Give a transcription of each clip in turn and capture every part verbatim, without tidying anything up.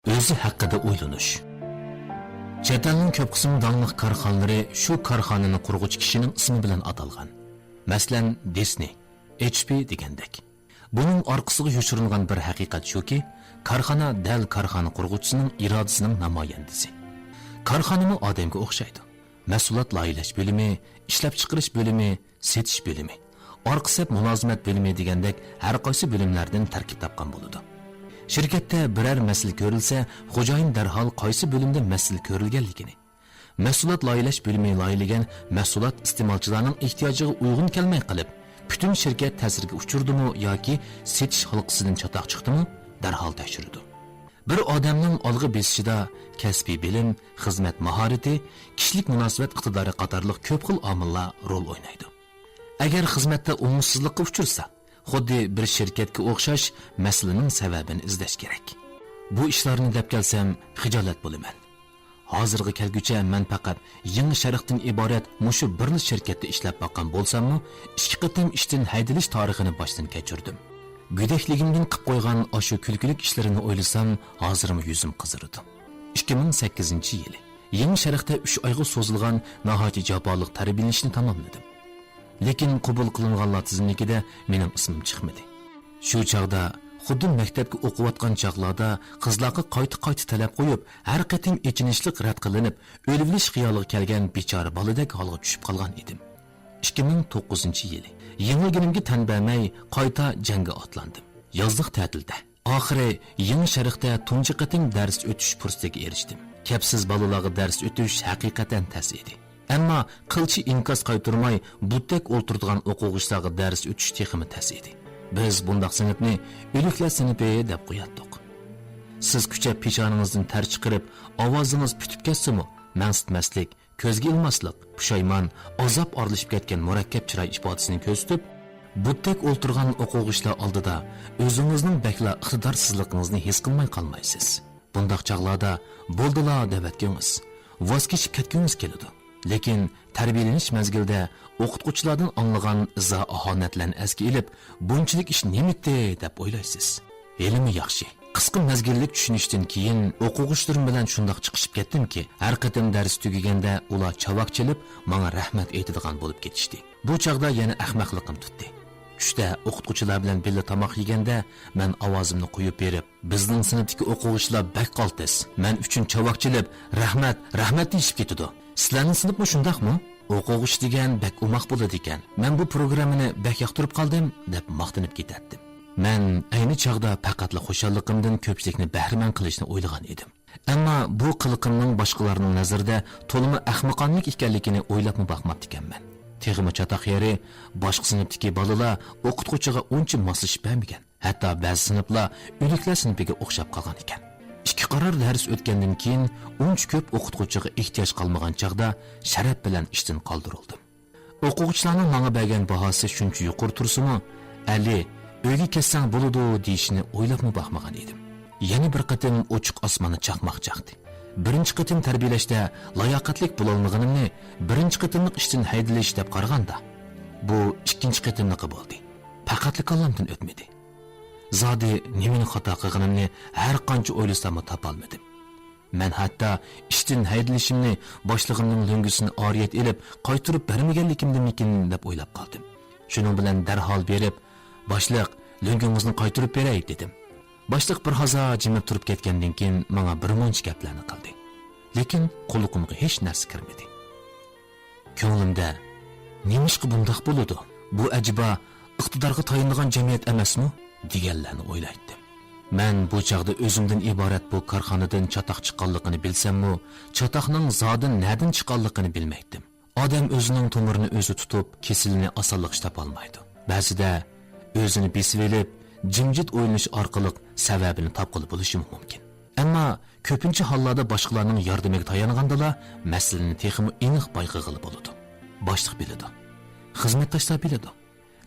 ئۆزى ھەققىدە ئويلىنىش. چەت ئەلنىڭ كۆپ قىسىم داڭلىق كارخانىلىرى شۇ كارخانىنى قۇرغۇچى كىشىنىڭ ئىسمى بىلەن ئاتالغان. مەسىلەن، دىسنى، ئېچ پى دېگەندەك. بۇنىڭ ئارقىسىغا يوشۇرۇنغان بىر ھەقىقەت شۇكى، كارخانا دەل كارخانا قۇرغۇچىسىنىڭ ئىرادىسىنىڭ نامايەندىسى. كارخانىمۇ ئادەمگە ئوخشايدۇ. مەھسۇلات لايىھىلەش بۆلۈمى، ئىشلەپچىقىرىش بۆلۈمى، سېتىش بۆلۈمى، ئارقا سەپ مۇلازىمەت بۆلۈمى دېگەندەك ھەر قايسى بۆلۈملەردىن تەركىب تاپقان بولىدۇ. شىركەتتە بىرەر مەسىلە كۆرۈلسە، خوجايىن دەرھال قايسى بۆلۈمدە مەسىلە كۆرۈلگەنلىكىنى، مەھسۇلات لايىھىلەش بۆلۈمى لايىھىلىگەن مەھسۇلات ئىستېمالچىلارنىڭ ئېھتىياجىغا ئۇيغۇن كەلمەي قېلىپ، پۈتۈن شىركەت تەسىرگە ئۇچرىدىمۇ ياكى سېتىش ھالقىسىدىن چاتاق چىقتىمۇ، دەرھال تەكشۈرىدۇ. بىر ئادەمنىڭ ئالغا بېسىشىدا كەسپىي بىلىم، خىزمەت ماھارىتى، كىشىلىك مۇناسىۋەت ئىقتىدارى قاتارلىق كۆپ خىل ئامىللار رول ئوينايدۇ. ئەگەر خىزمەتتە ئوڭۇشسىزلىققا ئۇچرىسا، خۇددى بىر شىركەتكە ئوخشاش مەسىلىنىڭ سەۋەبىنى ئىزدەش كېرەك. بۇ ئىشلارنى دەپ كەلسەم، خىجالەت بولىمەن. ھازىرغا كەلگۈچە مەن پەقەت يېڭى شەرقتىن ئىبارەت مۇشۇ بىرلا شىركەتتە ئىشلەپ باققان بولساممۇ، ئىككى قېتىم ئىشتىن ھەيدىلىش تارىخىنى باشتىن كەچۈردۈم. گۆدەكلىكىمدىن قىپ قويغان ئاشۇ كۈلكىلىك ئىشلىرىنى ئويلىسام، ھازىرمۇ يۈزۈم قىزىرىدۇ. ئىككى مىڭ سەككىزىنچى يىلى، يېڭى شەرقتە ئۈچ ئايغا سوزۇلغان ناھايىتى جاپالىق تەربىيەلىنىشنى تاماملىدىم. لېكىن قوبۇل قىلىنغانلار تىزىملىكىدە مېنىڭ ئىسمىم چىقمىدى. شۇ چاغدا خۇددى مەكتەپكە ئوقۇۋاتقان چاغلاردا قىزلارغا قايتا-قايتا تەلەپ قويۇپ، ھەر قېتىم ئېچىنىشلىق رەت قىلىنىپ، ئۆلۈۋېلىش خىيالىغا كەلگەن بىچارە بالىدەك ھالغا چۈشۈپ قالغان ئىدىم. ئىككى مىڭ توققۇزىنچى يىلى، يېڭىلگىنىمگە تەن بەرمەي، قايتا جەڭگە ئاتلاندىم. يازلىق تەتىلدە، ئاخىرى يېڭى شەرقتە تۇنجى قېتىم دەرس ئۆتۈش پۇرسىتىگە ئېرىشتىم. كەپسىز بالىلارغا دەرس ئۆتۈش ھەقىقەتەن تەس ئىدى. ئەمما قىلچە ئىنكاس قايتۇرماي، بۇتتەك ئولتۇرىدىغان ئوقۇغۇچىلارغا دەرس ئۆتۈش تېخىمۇ تەس ئىدى. بىز بۇنداق سىنىپنى ئۆلۈكلەر سىنىپى دەپ قوياتتۇق. سىز كۈچەپ پېشانىڭىزدىن تەر چىقىرىپ، ئاۋازىڭىز پۈتۈپ كەتسىمۇ، مەنسىتمەسلىك، كۆزگە ئىلماسلىق، پۇشايمان، ئازاب ئارىلىشىپ كەتكەن مۇرەككەپ چىراي ئىپادىسىنى كۆرسىتىپ، بۇتتەك ئولتۇرغان ئوقۇغۇچىلار ئالدىدا ئۆزىڭىزنىڭ بەكلا ئىقتىدارسىزلىقىڭىزنى ھېس قىلماي قالمايسىز. بۇنداق چاغلاردا بولدىلا دەۋەتكۈڭىز، ۋاز كېچىپ كەتكۈڭىز كېلىدۇ. لېكىن تەربىيەلىنىش مەزگىلىدە ئوقۇتقۇچىلاردىن ئاڭلىغان ئىزا-ئاھانەتلەرنى ئەسكە ئېلىپ، بۇنچىلىك ئىش نېمىتتى دەپ ئويلايسىز. ھېلىمۇ ياخشى، قىسقا مەزگىللىك چۈشىنىشتىن كېيىن ئوقۇغۇچىلىرىم بىلەن شۇنداق چىقىشىپ كەتتىمكى، ھەر قېتىم دەرس تۈگىگەندە ئۇلار چاۋاك چېلىپ، ماڭا رەھمەت ئېيتىدىغان بولۇپ كېتىشتى. بۇ چاغدا يەنە ئەخمەقلىقىم تۇتتى. چۈشتە ئوقۇتقۇچىلار بىلەن بىللە تاماق يېگەندە، مەن ئاۋازىمنى قويۇپ بېرىپ، «بىزنىڭ سىنىپتىكى ئوقۇغۇچىلار بەك قالتىس. مەن ئۈچۈن چاۋاك چېلىپ، رەھمەت، رەھمەت دېيىشىپ كېتىدۇ. سىلەرنىڭ سىنىپمۇ شۇنداقمۇ؟ ئوقۇغۇچى دېگەن بەك ئوماق بولىدىكەن. مەن بۇ پروگراممىنى بەك ياقتۇرۇپ قالدىم» دەپ ماختىنىپ كېتەتتىم. مەن ئەينى چاغدا پەقەتلا خۇشاللىقىمدىن كۆپچىلىكنى بەھرىمەن قىلىشنى ئويلىغان ئىدىم. ئەمما بۇ قىلىقىمنىڭ باشقىلارنىڭ نەزىرىدە تولىمۇ ئەخمىقانىلىك ئىكەنلىكىنى ئويلاپمۇ باقماپتىكەنمەن. تېخىمۇ چاتاق يېرى، باشقا سىنىپتىكى بالىلار ئوقۇتقۇچىغا ئۇنچە ماسلىشىپ بەرمىگەن. ھەتتا بەزى سىنىپلار ئۆلۈكلەر سىنىپىگە ئوخشاپ قالغان ئىكەن. ئىككى قارار دەرس ئۆتكەندىن كېيىن ئۇنچە كۆپ ئوقۇتقۇچىغا ئېھتىياج قالمىغان چاغدا شەرەپ بىلەن ئىشتىن قالدۇرۇلدۇم. ئوقۇغۇچىلارنىڭ ماڭا بەرگەن باھاسى شۇنچە يۇقىرى تۇرسىمۇ، «ئەلى، ئۆيگە كەتسەڭ بولىدۇ» دېيىشىنى ئويلاپمۇ باقمىغان ئىدىم. يەنە بىر قېتىم ئوچۇق ئاسماندا چاقماق چاقتى. بىرىنچى قېتىم تەربىيەلەشتە لاياقەتلىك بولالمىغىنىمنى بىرىنچى قېتىملىق ئىشتىن ھەيدىلىش دەپ قارىغاندا، بۇ ئىككىنچى قېتىملىقى بولدى. پەقەتلا كاللامدىن ئۆتمىدى. زادى نېمىنى خاتا قىلغىنىمنى ھەر قانچە ئويلىساممۇ تاپالمىدىم. مەن ھەتتا ئىشتىن ھەيدىلىشىمنى باشلىقىمنىڭ لۆڭگىسىنى ئارىيەت ئېلىپ قايتۇرۇپ بەرمىگەنلىكىمدىنمىكىن دەپ ئويلاپ قالدىم. شۇنىڭ بىلەن دەرھال بېرىپ، «باشلىق، لۆڭگىڭىزنى قايتۇرۇپ بېرەي» دېدىم. باشلىق بىر ھازا جىمىپ تۇرۇپ كەتكەندىن كېيىن ماڭا بىر مۇنچە گەپلەرنى قىلدى. لېكىن قۇلىقىمغا ھېچ نەرسە كىرمىدى. كۆڭلۈمدە، «نېمىشقا بۇنداق بولىدۇ؟ بۇ ئەجەبا ئىقتىدارغا تايىنىدىغان جەمئىيەت ئەمەسمۇ؟» دېگەنلەرنى ئويلايتتىم. مەن بۇ چاغدا ئۆزۈمدىن ئىبارەت بۇ كارخانىدىن چاتاق چىققانلىقىنى بىلسەممۇ، چاتاقنىڭ زادى نەدىن چىققانلىقىنى بىلمەيتتىم. ئادەم ئۆزىنىڭ تومۇرىنى ئۆزى تۇتۇپ، كېسىلىنى ئاسانلىقچە تاپالمايدۇ. بەزىدە ئۆزىنى بېسىۋېلىپ، جىمجىت ئويلىنىش ئارقىلىق سەۋەبىنى تاپقىلى بولۇشىمۇ مۇمكىن. ئەمما كۆپىنچە ھاللاردا باشقىلارنىڭ ياردىمىگە تايانغاندىلا مەسىلىنى تېخىمۇ ئېنىق بايقىغىلى بولىدۇ. باشلىق بىلىدۇ. خىزمەتداشلار بىلىدۇ.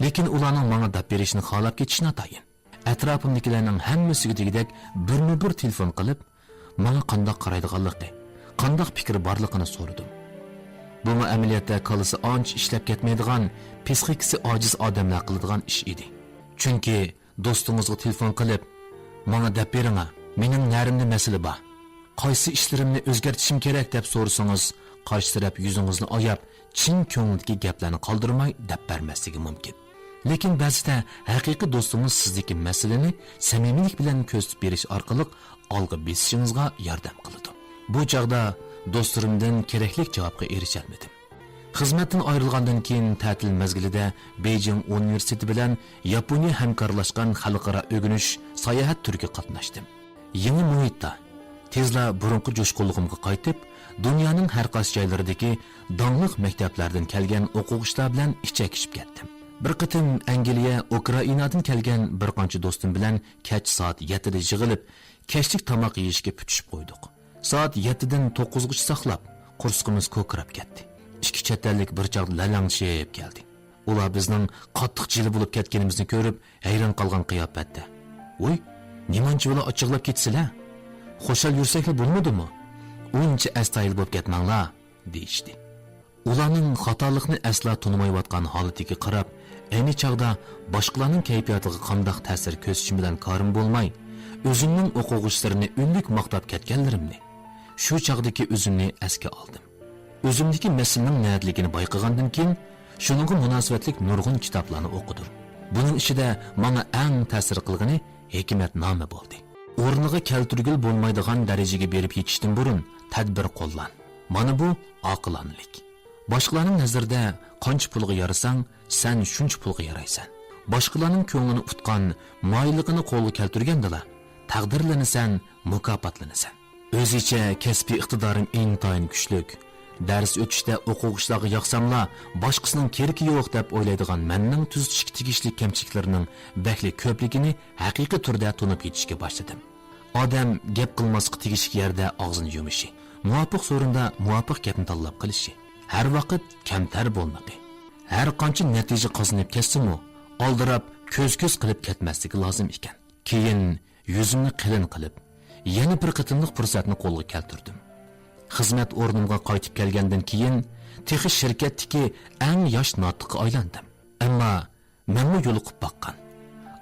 لېكىن ئۇلارنىڭ ماڭا دەپ بېرىشىنى خالاپ كېتىشى ناتايىن. ئەتراپىمدىكىلەرنىڭ ھەممىسىگە دېگۈدەك بىرمۇ بىر تېلېفون قىلىپ، ماڭا قانداق قارايدىغانلىقى، قانداق پىكرى بارلىقىنى سورىدىم. بۇمۇ ئەمەلىيەتتە كاللىسى ئانچە ئىشلەپ كەتمەيدىغان، پىسخىكىسى ئاجىز ئادەملەر قىلىدىغان ئىش ئىدى. چۈنكى دوستىڭىزغا تېلېفون قىلىپ، «ماڭا دەپ بېرىڭە، مېنىڭ نەرىمدە مەسىلە بار. قايسى ئىشلىرىمنى ئۆزگەرتىشىم كېرەك دەپ سورىسىڭىز، قارشى تەرەپ يۈزىڭىزنى ئاياپ، چىن كۆڭلىدىكى گەپلەرنى قالدۇرماي دەپ بەرمەسلىكى مۇمكىن. لېكىن بەزىدە ھەقىقىي دوستىڭىز سىزدىكى مەسىلىنى سەمىمىيلىك بىلەن كۆرسىتىپ بېرىش ئارقىلىق ئالغا بېسىشىڭىزغا ياردەم قىلىدۇ. بۇ چاغدا دوستلىرىمدىن كېرەكلىك جاۋابقا ئېرىشەلمىدىم. خىزمەتتىن ئايرىلغاندىن كېيىن تەتىل مەزگىلىدە بېيجىڭ ئۇنىۋېرسىتېتى بىلەن ياپونىيە ھەمكارلاشقان خەلقئارا ئۆگىنىش ساياھەت تۈرىگە قاتناشتىم. يېڭى مۇھىتتا، تېزلا بۇرۇنقى جۇشقۇنلۇقۇمغا قايتىپ، دۇنيانىڭ ھەر قايسى جايلىرىدىكى داڭلىق مەكتەپلەردىن كەلگەن ئوقۇغۇچىلار بىلەن ئىچەكلىشىپ كەتتىم. بىر قېتىم ئەنگلىيە، ئۇكرائىنادىن كەلگەن بىر قانچە دوستۇم بىلەن كەچ سائەت يەتتىدە يىغىلىپ، كەچلىك تاماق يېيىشكە پۈتۈشۈپ قويدۇق. سائەت يەتتىدىن توققۇزغىچە ساقلاپ، قورسىقىمىز كوكىراپ كەتتى. ئىككى چەت ئەللىك بىر چاغدا لەلەڭشىپ كەلدى. ئۇلار بىزنىڭ قاتتىق جىلە بولۇپ كەتكىنىمىزنى كۆرۈپ، ھەيران قالغان قىياپەتتە، «ۋوي، نېمانچە بالا ئاچچىقلاپ كېتىسىلە؟ خۇشال يۈرسەكلا بولمىدىمۇ؟ ئۇنچە ئەستايىدىل بولۇپ كەتمەڭلار» دېيىشتى. ئۇلارنىڭ خاتالىقنى ئەسلا تونۇمايۋاتقان ھالىتىگە قاراپ، ئەينى چاغدا باشقىلارنىڭ كەيپىياتىغا قانداق تەسىر كۆرسىتىشىم بىلەن كارىم بولماي، ئۆزۈمنىڭ ئوقۇغۇچىلىرىنى ئۈنلۈك ماختاپ كەتكەنلىرىمنى، شۇ چاغدىكى ئۆزۈمنى ئەسكە ئالدىم. ئۆزۈمدىكى مەسىلىنىڭ نەدىلىكىنى بايقىغاندىن كېيىن، شۇنىڭغا مۇناسىۋەتلىك نۇرغۇن كىتابلارنى ئوقۇدۇم. بۇنىڭ ئىچىدە ماڭا ئەڭ تەسىر قىلغىنى ھېكمەتنامە بولدى. ئورنىغا كەلتۈرگىلى بولمايدىغان دەرىجىگە بېرىپ يېتىشتىن بۇرۇن تەدبىر قوللان. مانا بۇ ئاقىلانىلىك. باشقىلارنىڭ نەزىرىدە قانچە پۇلغا يارىساڭ، سەن شۇنچە پۇلغا يارايسەن. باشقىلارنىڭ كۆڭلىنى ئۇتقان، مايىللىقىنى قولغا كەلتۈرگەندىلا، تەقدىرلىنىسەن، مۇكاپاتلىنىسەن. ئۆزىچە كەسپىي ئىقتىدارىم ئىنتايىن كۈچلۈك. دەرس ئۆتۈشتە ئوقۇغۇچىلارغا ياقساملا، باشقىسىنىڭ كېرىكى يوق دەپ ئويلايدىغان مەننىڭ تۈزىتىشكە تېگىشلىك كەمچىلىكلىرىنىڭ بەكلا كۆپلۈكىنى ھەقىقىي تۈردە تونۇپ يېتىشكە باشلىدىم. ئادەم گەپ قىلماسلىققا تېگىشلىك يەردە ئاغزىنى يۇمۇشى، مۇۋاپىق سورۇندا مۇۋاپىق گەپنى تاللاپ قىلىشى، ھەر ۋاقىت كەمتەر بولمىقى. ھەر قانچە نەتىجە قازىنىپ كەتسىمۇ، ئالدىراپ كۆز-كۆز قىلىپ كەتمەسلىكى لازىم ئىكەن. كېيىن يۈزۈمنى قېلىن قىلىپ، يەنە بىر قېتىملىق پۇرسەتنى قولغا كەلتۈردۈم. خىزمەت ئورنۇمغا قايتىپ كەلگەندىن كېيىن، تېخى شىركەتتىكى ئەڭ ياش ناتىققا ئايلاندىم. ئەمما مەنمۇ يولۇقۇپ باققان.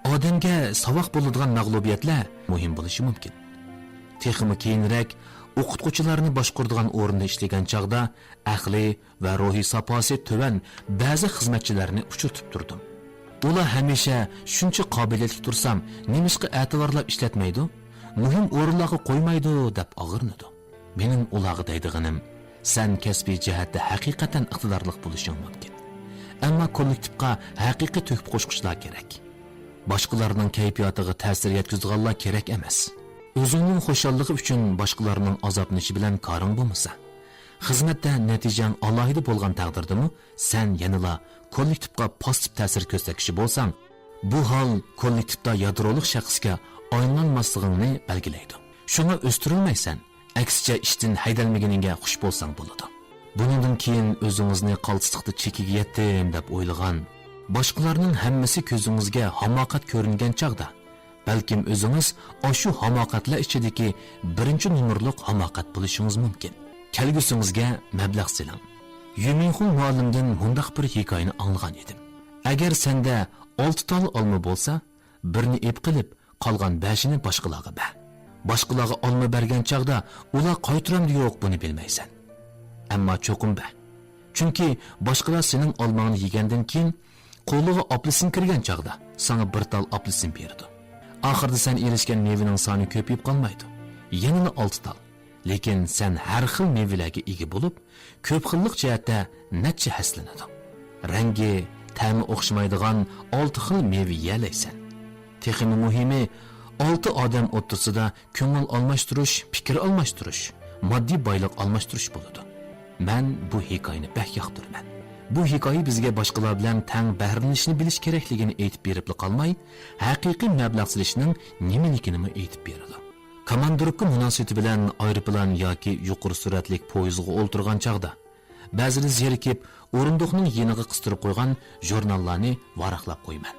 ئادەمگە ساۋاق بولىدىغان مەغلۇبىيەتلەر مۇھىم بولۇشى مۇمكىن. تېخىمۇ كېيىنرەك ئوقۇتقۇچىلارنى باشقۇرىدىغان ئورۇندا ئىشلىگەن چاغدا ئەقلىي ۋە روھىي ساپاسى تۆۋەن بەزى خىزمەتچىلەرنى ئۇچرىتىپ تۇردۇم. ئۇلار ھەمىشە شۇنچە قابىلىيەتلىك تۇرسام، نېمىشقا ئەتىۋارلاپ ئىشلەتمەيدۇ، مۇھىم ئورۇنلارغا قويمايدۇ دەپ ئاغرىنىدۇ. مېنىڭ ئۇلارغا دەيدىغىنىم، سەن كەسپىي جەھەتتە ھەقىقەتەن ئىقتىدارلىق بولۇشۇڭ مۇمكىن. ئەمما كوللېكتىپقا ھەقىقىي تۆھپە قوشقۇچىلار كېرەك. باشقىلارنىڭ كەيپىياتىغا تەسىر يەتكۈزىدىغانلار كېرەك ئەمەس. ئۆزۈڭنىڭ خۇشاللىقى ئۈچۈن باشقىلارنىڭ ئازابلىنىشى بىلەن كارىڭ بولمىسا، خىزمەتتە نەتىجەڭ ئالاھىدە بولغان تەقدىردىمۇ، سەن يەنىلا كوللېكتىپقا پاسسىپ تەسىر كۆرسەتكۈچى بولساڭ، بۇ ھال كوللېكتىپتا يادرولۇق شەخسكە ئايلانماسلىقىڭنى بەلگىلەيدۇ. شۇڭا ئۆستۈرۈلمەيسەن، ئەكسىچە ئىشتىن ھەيدەلمىگىنىڭگە خۇش بولساڭ بولىدۇ. بۇنىڭدىن كېيىن ئۆزىڭىزنى قالتىسلىقتا چېكىگە يەتتىم دەپ ئويلىغان، باشقىلارنىڭ ھەممىسى كۆزىڭىزگە ھاماقەت كۆرۈنگەن چاغدا، بەلكىم ئۆزىڭىز ئاشۇ ھاماقەتلەر ئىچىدىكى بىرىنچى نومۇرلۇق ھاماقەت بولۇشىڭىز مۇمكىن. كەلگۈسىڭىزگە مەبلەغ سېلىڭ. يۈمىڭخۇڭ مۇئەللىمدىن مۇنداق بىر ھېكايىنى ئاڭلىغان ئىدىم. ئەگەر سەندە ئالتە تال ئالما بولسا، بىرنى ئېپ قېلىپ، قالغان بەشىنى باشقىلارغا بەر. باشقىلارغا ئالما بەرگەن چاغدا ئۇلار قايتۇرامدۇ يوق، بۇنى بىلمەيسەن. ئەمما چوقۇم بەر. چۈنكى باشقىلار سېنىڭ ئالماڭنى يېگەندىن كېيىن، قولىغا ئاپېلسىن كىرگەن چاغدا ساڭا بىر تال ئاپېلسىن بېرىدۇ. ئاخىرىدا سەن ئېرىشكەن مېۋىنىڭ سانى كۆپىيىپ قالمايدۇ. يەنىلا ئالتە تال. لېكىن سەن ھەر خىل مېۋىلەرگە ئىگە بولۇپ، كۆپ خىللىق جەھەتتە نەچچە ھەسسىلىنىدۇ. رەڭگى، تەمى ئوخشىمايدىغان ئالتە خىل مېۋە يېيەلەيسەن. تېخىمۇ مۇھىمى، ئالتە ئادەم ئوتتۇرىسىدا كۆڭۈل ئالماشتۇرۇش، پىكىر ئالماشتۇرۇش، ماددىي بايلىق ئالماشتۇرۇش بولىدۇ. مەن بۇ ھېكايىنى بەك ياقتۇرىمەن. بۇ ھېكايە بىزگە باشقىلار بىلەن تەڭ بەھرىلىنىشنى بىلىش كېرەكلىكىنى ئېيتىپ بېرىپلا قالماي، ھەقىقىي مەبلەغ سېلىشنىڭ نېمىلىكىنىمۇ ئېيتىپ بېرىدۇ. كاماندىروپكا مۇناسىۋىتى بىلەن ئايروپىلان ياكى يۇقىرى سۈرئەتلىك پويىزغا ئولتۇرغان چاغدا، بەزىدە زېرىكىپ، ئورۇندۇقنىڭ يېنىغا قىستۇرۇپ قويغان ژۇرناللارنى ۋاراقلاپ قويىمەن.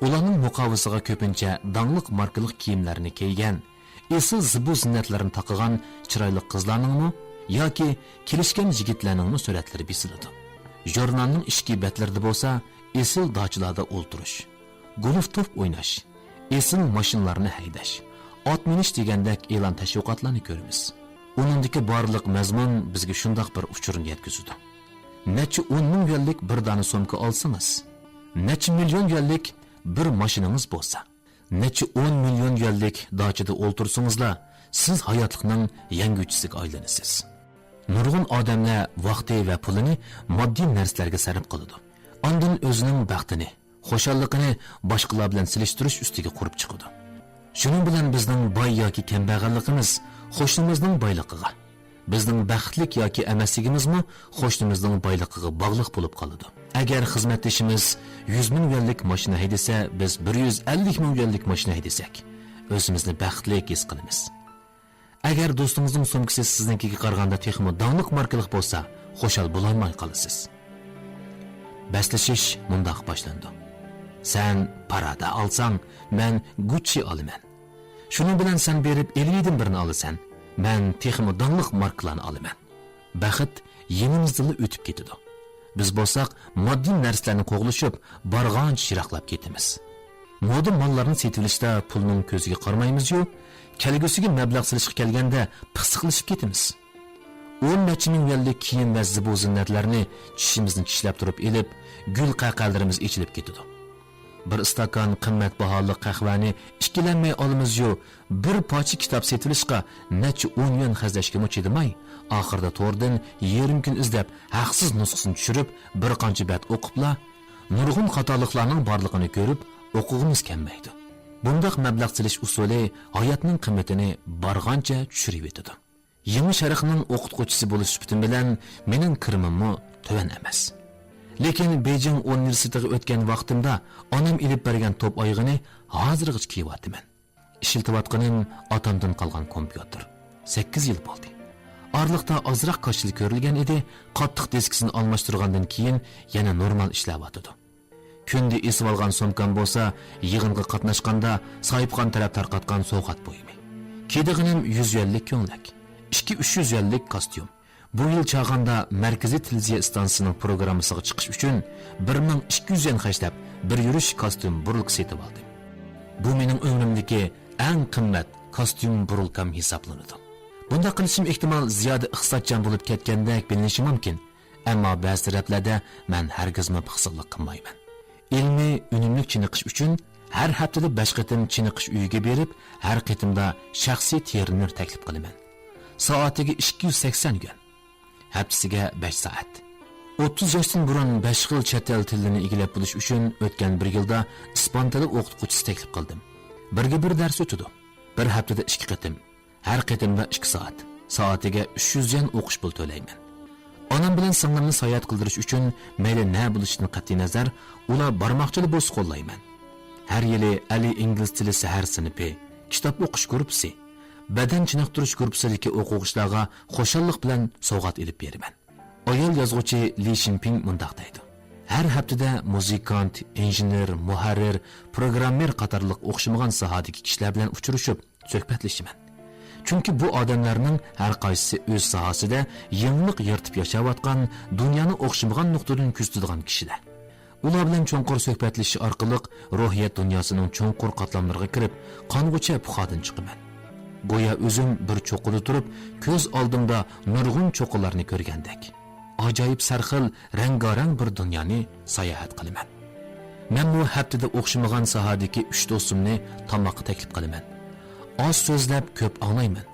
ئۇلارنىڭ مۇقاۋىسىغا كۆپىنچە داڭلىق ماركىلىق كىيىملەرنى كىيگەن، ئېسىل زىبۇ-زىننەتلەرنى تاقىغان چىرايلىق قىزلارنىڭمۇ ياكى كېلىشكەن يىگىتلەرنىڭمۇ سۈرەتلىرى بېسىلىدۇ. ژۇرنالنىڭ ئىچكى بەتلىرىدە بولسا ئېسىل داچىلاردا ئولتۇرۇش، گولف توپ ئويناش، ئېسىل ماشىنىلارنى ھەيدەش، ئات مىنىش دېگەندەك ئېلان تەشۋىقاتلارنى كۆرىمىز. ئۇنىڭدىكى بارلىق مەزمۇن بىزگە شۇنداق بىر ئۇچۇرنى يەتكۈزىدۇ. نەچچە ئون مىڭ يۈەنلىك بىر دانە سومكا ئالسىڭىز، نەچچە مىليون يۈەنلىك بىر ماشىنىڭىز بولسا، نەچچە ئون مىليون يۈەنلىك داچىدا ئولتۇرسىڭىزلا، سىز ھاياتلىقنىڭ يەڭگۈچىسىگە ئايلىنىسىز. نۇرغۇن ئادەملەر ۋاقتى ۋە پۇلىنى ماددىي نەرسىلەرگە سەرپ قىلىدۇ. ئاندىن ئۆزىنىڭ بەختىنى، خۇشاللىقىنى باشقىلار بىلەن سېلىشتۇرۇش ئۈستىگە قۇرۇپ چىقىدۇ. شۇنىڭ بىلەن بىزنىڭ باي ياكى كەمبەغەللىكىمىز قوشنىمىزنىڭ بايلىقىغا، بىزنىڭ بەختلىك ياكى ئەمەسلىكىمىزمۇ قوشنىمىزنىڭ بايلىقىغا باغلىق بولۇپ قالىدۇ. ئەگەر خىزمەتدىشىمىز يۈز مىڭ يۈەنلىك ماشىنا ھەيدىسە، بىز بىر يۈز ئەللىك مىڭ يۈەنلىك ماشىنا ھەيدىسەك، ئۆزىمىزنى بەختلىك ھېس قىلىمىز. ئەگەر دوستىڭىزنىڭ سومكىسى سىزنىڭكىگە قارىغاندا تېخىمۇ داڭلىق ماركىلىق بولسا، خۇشال بولالماي قالىسىز. بەسلىشىش مۇنداق باشلىنىدۇ: «سەن پارادا ئالساڭ، مەن گۇچچى ئالىمەن. شۇنىڭ بىلەن سەن بېرىپ ئېلىۋىدىن بىرنى ئالىسەن، مەن تېخىمۇ داڭلىق ماركىلارنى ئالىمەن.» بەخت يېنىمىزدىنلا ئۆتۈپ كېتىدۇ. بىز بولساق ماددىي نەرسىلەرنى قوغلىشىپ، بارغانچە يىراقلاپ كېتىمىز. مودا ماللارنى سېتىۋېلىشتا پۇلنىڭ كۆزىگە قارىمايمىزيۇ، كەلگۈسىگە مەبلەغ سېلىشقا كەلگەندە پىخسىقلىشىپ كېتىمىز. ئون نەچچە مىڭ يۈەنلىك كىيىم ۋە زىبۇ زىننەتلەرنى چىشىمىزنى چىشلەپ تۇرۇپ ئېلىپ، گۈل قەقەلىرىمىز ئېچىلىپ كېتىدۇ. بىر ئىستاكان قىممەت باھالىق قەھۋەنى ئىككىلەنمەي ئالىمىزيۇ، بىر پارچە كىتاب سېتىۋېلىشقا نەچچە ئون يۈەن خەجلەشكىمۇ چىدىماي، ئاخىرىدا توردىن يېرىم كۈن ئىزدەپ، ھەقسىز نۇسخىسىنى چۈشۈرۈپ، بىر قانچە بەت ئوقۇپلا، نۇرغۇن خاتالىقلارنىڭ بارلىقىنى كۆرۈپ، ئوقۇغۇمىز كەلمەيدۇ. بۇنداق مەبلەغ سېلىش ئۇسۇلى ھاياتنىڭ قىممىتىنى بارغانچە چۈشۈرۈۋېتىدۇ. يېڭى شەرقنىڭ ئوقۇتقۇچىسى بولۇش سۈپىتىم بىلەن مېنىڭ كىرىمىممۇ تۆۋەن ئەمەس. لېكىن بېيجىڭ ئۇنىۋېرسىتېتىغا ئۆتكەن ۋاقتىمدا ئانام ئېلىپ بەرگەن توپ ئايىغىنى ھازىرغىچە كىيىۋاتىمەن. ئىشلىتىۋاتقىنىم ئاتامدىن قالغان كومپيۇتېر. سەككىز يىل بولدى. ئارىلىقتا ئازراق كاشىلا كۆرۈلگەن ئىدى، قاتتىق دىسكىسىنى ئالماشتۇرغاندىن كېيىن يەنە نورمال ئىشلەۋاتىدۇ. كۈندە ئېسىۋالغان سومكام بولسا يىغىنغا قاتناشقاندا ساھىبخان تەرەپ تارقاتقان سوۋغات بۇيۇمى. كىيىدىغىنىم يۈز يۈەنلىك كۆڭلەك، ئىككى-ئۈچ يۈز يۈەنلىك كاستيۇم. بۇ يىل چاغاندا مەركىزىي تېلېۋىزىيە ئىستانسىسىنىڭ پروگراممىسىغا چىقىش ئۈچۈن بىر مىڭ ئىككى يۈز يۈەن خەجلەپ، بىر يۈرۈش كاستيۇم بۇرۇلكا سېتىۋالدىم. بۇ مېنىڭ ئۆمرۈمدىكى ئەڭ قىممەت كاستيۇم بۇرۇلكام ھېسابلىنىدۇ. بۇنداق قىلىشىم ئېھتىمال زىيادە ئىقتىسادچان بولۇپ كەتكەندەك بىلىنىشى مۇمكىن. ئەمما بەزى تەرەپلەردە مەن ھەرگىزمۇ پىخسىقلىق قىلمايمەن. ئىلمىي ئۈنۈملۈك چېنىقىش ئۈچۈن ھەر ھەپتىدە بەش قېتىم چېنىقىش ئۆيىگە بېرىپ، ھەر قېتىمدا شەخسىي ترېنېر تەكلىپ قىلىمەن. سائىتىگە ئىككى يۈز سەكسەن يۈەن. ھەپتىسىگە بەش سائەت. ئوتتۇز ياشتىن بۇرۇن بەش خىل چەت ئەل تىلىنى ئىگىلەپ بولۇش ئۈچۈن ئۆتكەن بىر يىلدا ئىسپان تىلى ئوقۇتقۇچىسى تەكلىپ قىلدىم. بىرگە بىر دەرس ئۆتىدۇ. بىر ھەپتىدە ئىككى قېتىم. ھەر قېتىمدا ئىككى سائەت. سائىتىگە ئۈچ يۈز يۈەن ئوقۇش پۇلى تۆلەيمەن. ئانام بىلەن سىڭلىمنى ساياھەت قىلدۇرۇش ئۈچۈن مەيلى نە بولۇشىدىن قەتئىينەزەر، ئۇلار بارماقچىلا بولسا قوللايمەن. ھەر يىلى ئەلى ئىنگلىز تىلى سەھەر سىنىپى، كىتاب ئوقۇش گۇرۇپپىسى، بەدەن چېنىقتۇرۇش گۇرۇپپىسىدىكى ئوقۇغۇچىلارغا خۇشاللىق بىلەن سوۋغات ئېلىپ بېرىمەن. ئايال يازغۇچى لى شىنپىڭ مۇنداق دەيدۇ: «ھەر ھەپتىدە مۇزىكانت، ئىنژېنېر، مۇھەررىر، پروگراممېر قاتارلىق ئوخشىمىغان ساھەدىكى كىشىلەر بىلەن ئۇچرىشىپ، سۆھبەتلىشىمەن. چۈنكى بۇ ئادەملەرنىڭ ھەر قايسىسى ئۆز ساھەسىدە يېڭىلىق يارىتىپ ياشاۋاتقان، دۇنيانى ئوخشىمىغان نۇقتىدىن كۆزىتىدىغان كىشىلەر. ئۇلار بىلەن چوڭقۇر سۆھبەتلىشىش ئارقىلىق روھىيەت دۇنياسىنىڭ چوڭقۇر قاتلاملىرىغا كىرىپ، قانغۇچە پۇخادىن چىقىمەن. گويا ئۆزۈم بىر چوققىدا تۇرۇپ، كۆز ئالدىمدا نۇرغۇن چوققىلارنى كۆرگەندەك. ئاجايىپ سەرخىل، رەڭگارەڭ بىر دۇنيانى ساياھەت قىلىمەن. مەنمۇ ھەپتىدە ئوخشىمىغان ساھەدىكى ئۈچ دوستۇمنى تاماققا تەكلىپ قىلىمەن. ئاز سۆزلەپ، كۆپ ئاڭلايمەن.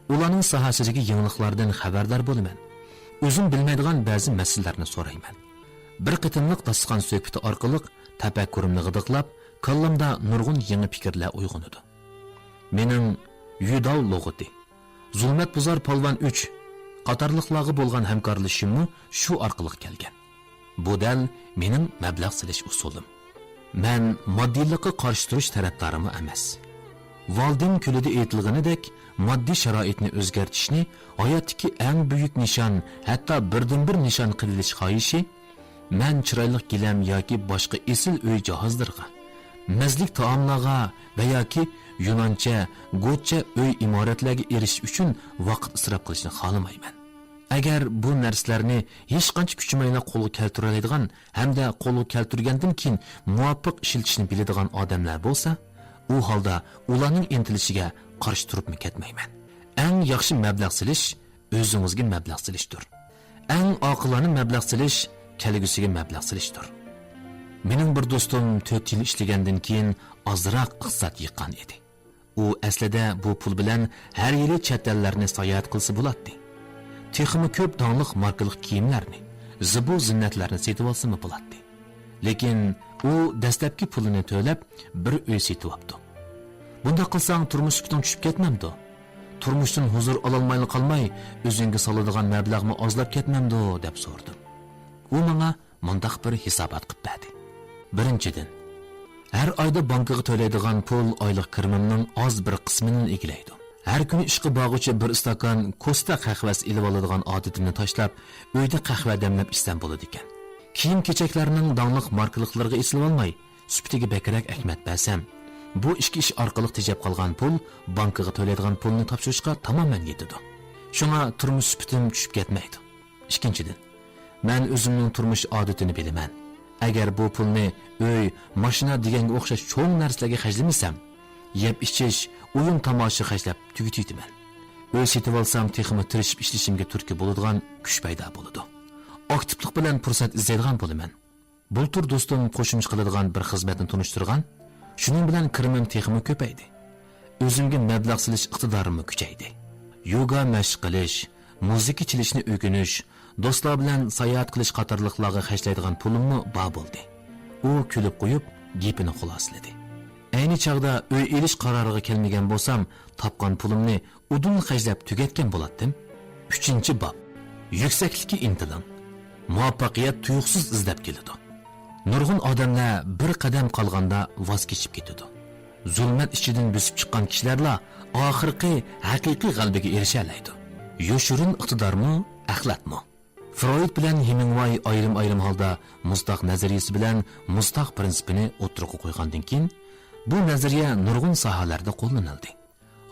ئۇلارنىڭ ساھەسىدىكى يېڭىلىقلاردىن خەۋەردار بولىمەن. ئۆزۈم بىلمەيدىغان بەزى مەسىلىلەرنى سورايمەن. بىر قېتىملىق داستىخان سۆھبىتى ئارقىلىق تەپەككۇرۇمنى غىدىقلاپ، كاللامدا نۇرغۇن يېڭى پىكىرلەر ئويغىنىدۇ. مېنىڭ يۈداۋ لۇغىتى، زۇلمەت بۇزار پالۋان ئۈچ قاتارلىقلارغا بولغان ھەمكارلىشىشىممۇ شۇ ئارقىلىق كەلگەن. بۇ دەل مېنىڭ مەبلەغ سېلىش ئۇسۇلۇم. مەن ماددىيلىققا قارشى تۇرۇش تەرەپدارىمۇ ئەمەس. ۋالدىن كۆلىدە ئېيتىلغىنىدەك، ماددىي شارائىتنى ئۆزگەرتىشنى ھاياتتىكى ئەڭ بۈيۈك نىشان، ھەتتا بىردىنبىر نىشان قىلىۋېلىش خاھىشى، مەن چىرايلىق گىلەم ياكى باشقا ئېسىل ئۆي جاھازلىرىغا، مەززىلىك تائاملارغا ۋە ياكى يۇنانچە، گوتچە ئۆي ئىمارەتلەرگە ئېرىشىش ئۈچۈن ۋاقىت ئىسراپ قىلىشنى خالىمايمەن. ئەگەر بۇ نەرسىلەرنى ھېچقانچە كۈچىمەيلا قولغا كەلتۈرەلەيدىغان ھەمدە قولغا كەلتۈرگەندىن كېيىن مۇۋاپىق ئىشلىتىشنى بىلىدىغان ئادەملەر بولسا، ئۇ ھالدا ئۇلارنىڭ ئىنتىلىشىگە قارشى تۇرۇپمۇ كەتمەيمەن. ئەڭ ياخشى مەبلەغ سېلىش ئۆزىڭىزگە مەبلەغ سېلىشتۇر. ئەڭ ئاقىلانە مەبلەغ سېلىش كەلگۈسىگە مەبلەغ سېلىشتۇر. مېنىڭ بىر دوستۇم تۆت يىل ئىشلىگەندىن كېيىن ئازراق ئىقتىساد يىغقان ئىدى. ئۇ ئەسلىدە بۇ پۇل بىلەن ھەر يىلى چەت ئەللەرنى ساياھەت قىلسا بولاتتى. تېخىمۇ كۆپ داڭلىق ماركىلىق كىيىملەرنى، زىبۇ زىننەتلەرنى سېتىۋالسىمۇ بولاتتى. لېكىن ئۇ دەسلەپكى پۇلىنى تۆلەپ، بىر ئۆي سېتىۋاپتۇ. بۇنداق قىلساڭ، تۇرمۇش سۈپىتىڭ چۈشۈپ كەتمەمدۇ؟ تۇرمۇشتىن ھۇزۇر ئالالمايلا قالماي، ئۆزۈڭگە سالىدىغان مەبلەغمۇ ئازلاپ كەتمەمدۇ؟ دەپ سورىدىم. ئۇ ماڭا مۇنداق بىر ھېسابات قىلىپ بەردى. بىرىنچىدىن، ھەر ئايدا بانكىغا تۆلەيدىغان پۇل ئايلىق كىرىمىمنىڭ ئاز بىر قىسمىنى ئىگىلەيدۇ. ھەر كۈنى ئىشقا بارغۇچە بىر ئىستاكان كوستا قەھۋەسى ئېلىۋالىدىغان ئادىتىمنى تاشلاپ، ئۆيدە قەھۋە دەملەپ ئىچسەم بولىدىكەن. كىيىم-كېچەكلەرنىڭ داڭلىق ماركىلىقلىرىغا ئېسىلىۋالماي، سۈپىتىگە بەكرەك ئەھمىيەت بەرسەم، بۇ ئىككى ئىش ئارقىلىق تېجەپ قالغان پۇل بانكىغا تۆلەيدىغان پۇلنى تاپشۇرۇشقا تامامەن يېتىدۇ. شۇڭا تۇرمۇش سۈپىتىم چۈشۈپ كەتمەيدۇ. ئىككىنچىدىن، مەن ئۆزۈمنىڭ تۇرمۇش ئادىتىنى بىلىمەن. ئەگەر بۇ پۇلنى ئۆي، ماشىنا دېگەنگە ئوخشاش چوڭ نەرسىلەرگە خەجلىمىسەم، يەپ-ئىچىش، ئويۇن-تاماشا خەجلەپ تۈگىتىۋېتىمەن. ئۆي سېتىۋالسام، تېخىمۇ تىرىشىپ ئىشلىشىمگە تۈرتكە بولىدىغان كۈچ پەيدا بولىدۇ. ئاكتىپلىق بىلەن پۇرسەت ئىزدەيدىغان بولىمەن. بۇلتۇر دوستۇم قوشۇمچە قىلىدىغان بىر خىزمەتنى تونۇشتۇرغان. شۇنىڭ بىلەن كىرىمىم تېخىمۇ كۆپەيدى. ئۆزۈمگە مەبلەغ سېلىش ئىقتىدارىممۇ كۈچەيدى. يوگا مەشىق قىلىش، مۇزىكا چېلىشنى ئۆگىنىش، دوستلار بىلەن ساياھەت قىلىش قاتارلىقلارغا خەجلەيدىغان پۇلۇممۇ بار بولدى. ئۇ كۈلۈپ قويۇپ، گېپىنى خۇلاسىلىدى. ئەينى چاغدا ئۆي ئېلىش قارارىغا كەلمىگەن بولسام، تاپقان پۇلۇمنى ئۇدۇل خەجلەپ تۈگەتكەن بولاتتىم. ئۈچىنچى باب. يۈكسەكلىككە ئىنتىلىڭ. مۇۋەپپەقىيەت تۇيۇقسىز ئىزدەپ كېلىدۇ. نۇرغۇن ئادەملەر بىر قەدەم قالغاندا ۋاز كېچىپ كېتىدۇ. زۇلمەت ئىچىدىن بۆسۈپ چىققان كىشىلەرلا ئاخىرقى ھەقىقىي غەلىبىگە ئېرىشەلەيدۇ. يوشۇرۇن ئىقتىدارمۇ، ئەخلەتمۇ؟ فرويد بىلەن ھېمىنگۋاي ئايرىم-ئايرىم ھالدا مۇزتاغ نەزەرىيىسى بىلەن مۇزتاغ پىرىنسىپىنى ئوتتۇرىغا قويغاندىن كېيىن، بۇ نەزەرىيە نۇرغۇن ساھەلەردە قوللىنىلدى.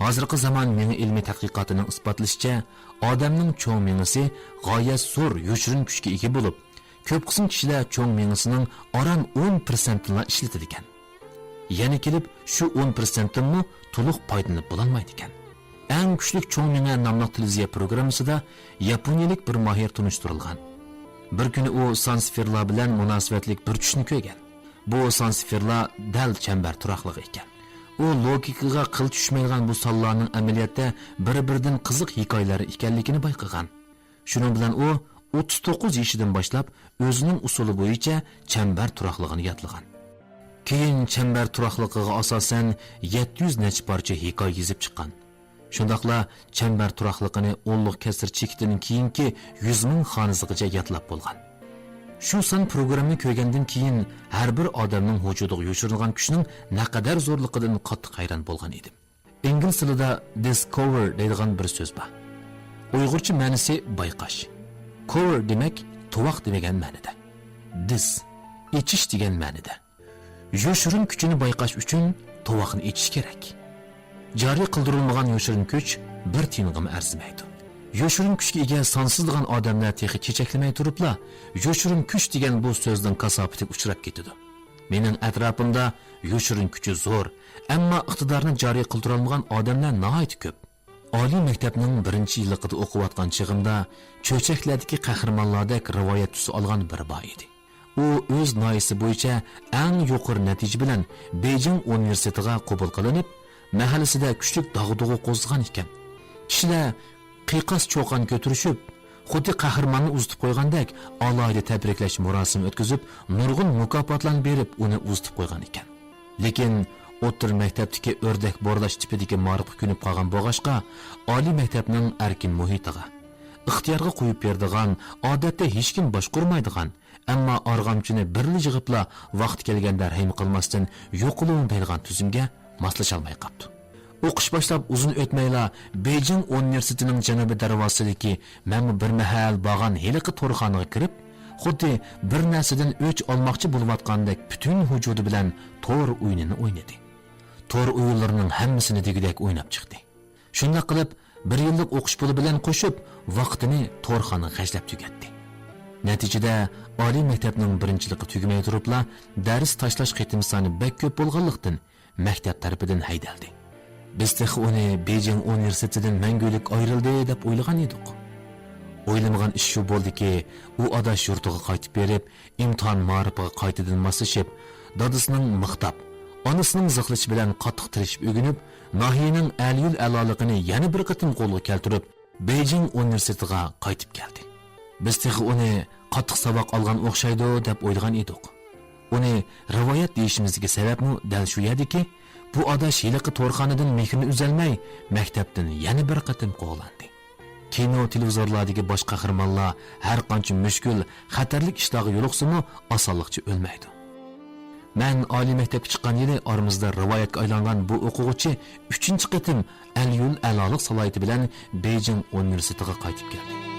ھازىرقى زامان مېڭە ئىلمىي تەتقىقاتىنىڭ ئىسپاتلىشىچە، ئادەمنىڭ چوڭ مېڭىسى غايەت زور يوشۇرۇن كۈچكە ئىگە بولۇپ، كۆپ قىسىم كىشىلەر چوڭ مېڭىسىنىڭ ئاران ئون پىرسەنتىنىلا ئىشلىتىدىكەن. يەنە كېلىپ، شۇ ئون پىرسەنتتىنمۇ تولۇق پايدىلىنىپ بولالمايدىكەن. ئەڭ كۈچلۈك چوڭ مېڭە ناملىق تېلېۋىزىيە پروگراممىسىدا ياپونىيەلىك بىر ماھىر تونۇشتۇرۇلغان. بىر كۈنى ئۇ سانسفېرلار بىلەن مۇناسىۋەتلىك بىر چۈشنى كۆرگەن. بۇ سانسفېرلار دەل چەمبەر تۇراقلىقى ئىكەن. ئۇ لوگىكىغا قىل چۈشمەيدىغان بۇ سانلارنىڭ ئەمەلىيەتتە بىر-بىرىدىن قىزىق ھېكايىلەر ئىكەنلىكىنى بايقىغان. شۇنىڭ بىلەن ئۇ ئوتتۇز توققۇز يېشىدىن باشلاپ ئۆزىنىڭ ئۇسۇلى بويىچە چەمبەر تۇراقلىقىنى يادلىغان. كېيىن چەمبەر تۇراقلىقىغا ئاساسەن يەتتە يۈز نەچچە پارچە ھېكايە يېزىپ چىققان. شۇنداقلا چەمبەر تۇراقلىقىنى ئونلۇق كەسىر چېكىتىدىن كېيىنكى يۈز مىڭ خانىسىغىچە يادلاپ بولغان. شۇ سان پروگراممىنى كۆرگەندىن كېيىن ھەر بىر ئادەمنىڭ ۋۇجۇدىغا يوشۇرۇنغان كۈچنىڭ نەقەدەر زورلۇقىدىن قاتتىق ھەيران بولغان ئىدىم. ئىنگلىز تىلىدا دىسكوۋېر دەيدىغان بىر سۆز بار. ئۇيغۇرچە مەنىسى بايقاش. كوۋېر دېمەك، تۇۋاق دېگەن مەنىدە. دىس، ئېچىش دېگەن مەنىدە. يوشۇرۇن كۈچىنى بايقاش ئۈچۈن تۇۋاقنى ئېچىش كېرەك. جارى قىلدۇرۇلمىغان يوشۇرۇن كۈچ بىر تىيىنغىمۇ ئەرزىمەيدۇ. يوشۇرۇن كۈچكە ئىگە سانسىزلىغان ئادەملەر تېخى چېچەكلىمەي تۇرۇپلا، يوشۇرۇن كۈچ دېگەن بۇ سۆزنىڭ كاساپىتىگە ئۇچراپ كېتىدۇ. مېنىڭ ئەتراپىمدا يوشۇرۇن كۈچى زور، ئەمما ئىقتىدارنى جارى قىلدۇرالمىغان ئادەملەر ناھايىتى كۆپ. ئالىي مەكتەپنىڭ بىرىنچى يىللىقىدا ئوقۇۋاتقان چېغىمدا چۆچەكلەردىكى قەھرىمانلاردەك رىۋايەت تۈسى ئالغان بىرى بار ئىدى. ئۇ ئۆز ناھىيىسى بويىچە ئەڭ يۇقىرى نەتىجە بىلەن بېيجىڭ ئۇنىۋېرسىتېتىغا قوبۇل قىلىنىپ، مەھەللىسىدە كۈچلۈك داغدۇغا قوزغىغان ئىكەن. كىشىلەر قىيقاس چۇقان كۆتۈرۈشۈپ، خۇددى قەھرىماننى ئۇزىتىپ قويغاندەك ئالاھىدە تەبرىكلەش مۇراسىمى ئۆتكۈزۈپ، نۇرغۇن مۇكاپاتلارنى بېرىپ، ئۇنى ئۇزىتىپ قويغان ئىكەن. لېكىن ئوتتۇرا مەكتەپتىكى ئۆردەك بورداش تىپىدىكى مائارىپقا كۆنۈپ قالغان بولغاچقا، ئالىي مەكتەپنىڭ ئەركىن مۇھىتىغا، ئىختىيارغا قويۇپ بېرىدىغان، ئادەتتە ھېچكىم باشقۇرمايدىغان، ئەمما ئارغامچىنى بىرلا يىغىپلا ۋاقتى كەلگەندە رەھىم قىلماستىن يوقىلىۋېتىدىغان تۈزۈمگە ماسلىشالماي قاپتۇ. ئوقۇش باشلاپ ئۇزۇن ئۆتمەيلا بېيجىڭ ئۇنىۋېرسىتېتىنىڭ جەنۇبىي دەرۋازىسىدىكى مەنمۇ بىر مەھەل بارغان ھېلىقى تورخانىغا كىرىپ، خۇددى بىر نەرسىدىن ئۆچ ئالماقچى بولۇۋاتقاندەك پۈتۈن ۋۇجۇدى بىلەن تور ئويۇنىنى ئوينىدى. تور ئويۇنلىرىنىڭ ھەممىسىنى دېگۈدەك ئويناپ چىقتى. شۇنداق قىلىپ، بىر يىللىق ئوقۇش پۇلى بىلەن قوشۇپ، ۋاقتىنى تورخانىغا خەجلەپ تۈگەتتى. نەتىجىدە، ئالىي مەكتەپنىڭ بىرىنچىلىقى تۈگىمەي تۇرۇپلا، دەرس تاشلاش قېتىم سانى بەك كۆپ بولغانلىقتىن، مەكتەپ تەرىپىدىن ھەيدەلدى. بىز تېخى ئۇنى بېيجىڭ ئۇنىۋېرسىتېتىدىن مەڭگۈلۈك ئايرىلدى دەپ ئويلىغان ئىدۇق. ئويلىمىغان ئىش شۇ بولدىكى، ئۇ ئاداش يۇرتىغا قايتىپ بېرىپ، ئىمتىھان مائارىپىغا قايتىدىن ماسلىشىپ، دادىسىنىڭ مىختاپ، ئانىسىنىڭ زىخلىشى بىلەن قاتتىق تىرىشىپ ئۆگىنىپ، ناھىيەنىڭ ئەلىيۇل ئەلالىقىنى يەنە بىر قېتىم قولغا كەلتۈرۈپ، بېيجىڭ ئۇنىۋېرسىتېتىغا قايتىپ كەلدى. بىز تېخى ئۇنى قاتتىق ساۋاق ئالغان ئوخشايدۇ دەپ ئويلىغان ئىدۇق. ئۇنى رىۋايەت دېيىشىمىزدىكى سەۋەبمۇ دەل شۇ يەردىكى، بۇ ئاداش ھېلىقى تورخانىدىن مېھرىنى ئۈزەلمەي، مەكتەپتىن يەنە بىر قېتىم قوغلاندى. كىنو، تېلېۋىزورلاردىكى باش قەھرىمانلار ھەر قانچە مۈشكۈل، خەتەرلىك ئىشلارغا يولۇقسىمۇ، ئاسانلىقچە ئۆلمەيدۇ. مەن ئالىي مەكتەپكە چىققان يىلى ئارىمىزدا رىۋايەتكە ئايلانغان بۇ ئوقۇغۇچى ئۈچىنچى قېتىم ئەلىيۇل ئەلالىق سالاھىيىتى بىلەن بېيجىڭ ئۇنىۋېرسىتېتىغا قايتىپ كەلدى.